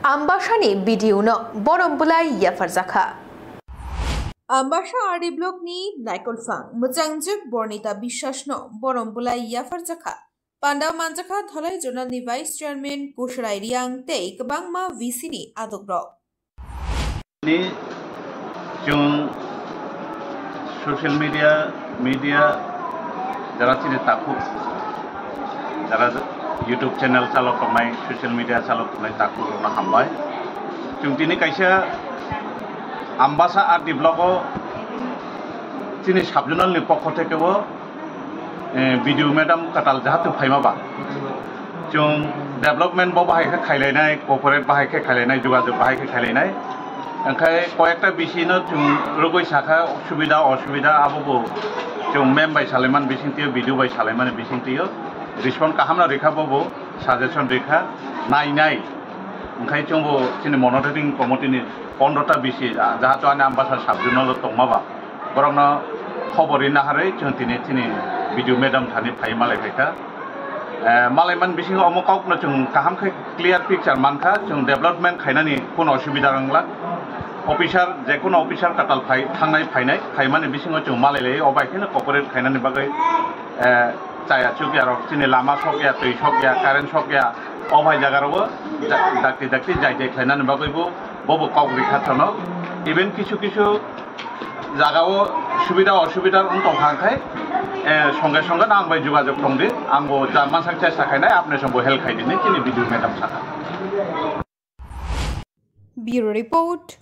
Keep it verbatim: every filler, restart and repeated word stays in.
Ambasani B D O no borom bwlai yapharjakha. Ambasa R D block ni Naikolphang mwchangjwk Bornita Biswas no borom bwlai yapharjakha. Pandao manjakha Dhalai Zonal ni Vice Chairman Kusrai Riang tei kwbangma V C ni adokrok. Ni chwng social media, media jara chini takhuk, jara YouTube channel chalok tongnai, social media chalok tongnai takhuk rokno hambai. Chwng tini kaisa Ambasa R D block o chini sub zonal ni pokho theke o eh, B D O madam kwtal jahatu phaima ba. Chwng development bo bahai khe khailainai, corporate bahai khe khailainai, jogajog bahai khe khailainai. Onkhe koyekta B C no chwng rwgwi sakha, subida osubida abo bo chwng mem bai salaiman bisingtwi, B D O bai salaimani bisingtwi respond kaham no rikha, bo bo suggestion rikha, nainai. Onkhe chwngbo chini monitoring committee ni pondro ta B C, ah, jahatu ani Ambasa sub zonal o tongma ba, borokno khobor ri naharwi chwng tini chini B D O madam thani phai malai phaikha. Eh, malaiman bisingo omo kokno chwng kaham khe clear picture mankha, chwng development khainani kuno osubida wngla. Officer, jekuno officer kwtal phai, thangnai phainai, phaimani bisingo chwng malai lai, o bai kheno cooperate khainani bagwi, eh, chaya chukya rok, chini lama sokya, twi sokya, current sokya, o bai jaga rogo da-, dakti dakti jai jai khlainani bagwi bo, bo bo kok rikha thono. Even kisu kisu jagao subida osubida wng tongkha, hwnkhe, eh, songe songe no ang bai jogajog tongdi, ang bo ja mansak chesta khainai, apne song bo help khaidi hinwi chini B D O madam sakha. Bureau Report,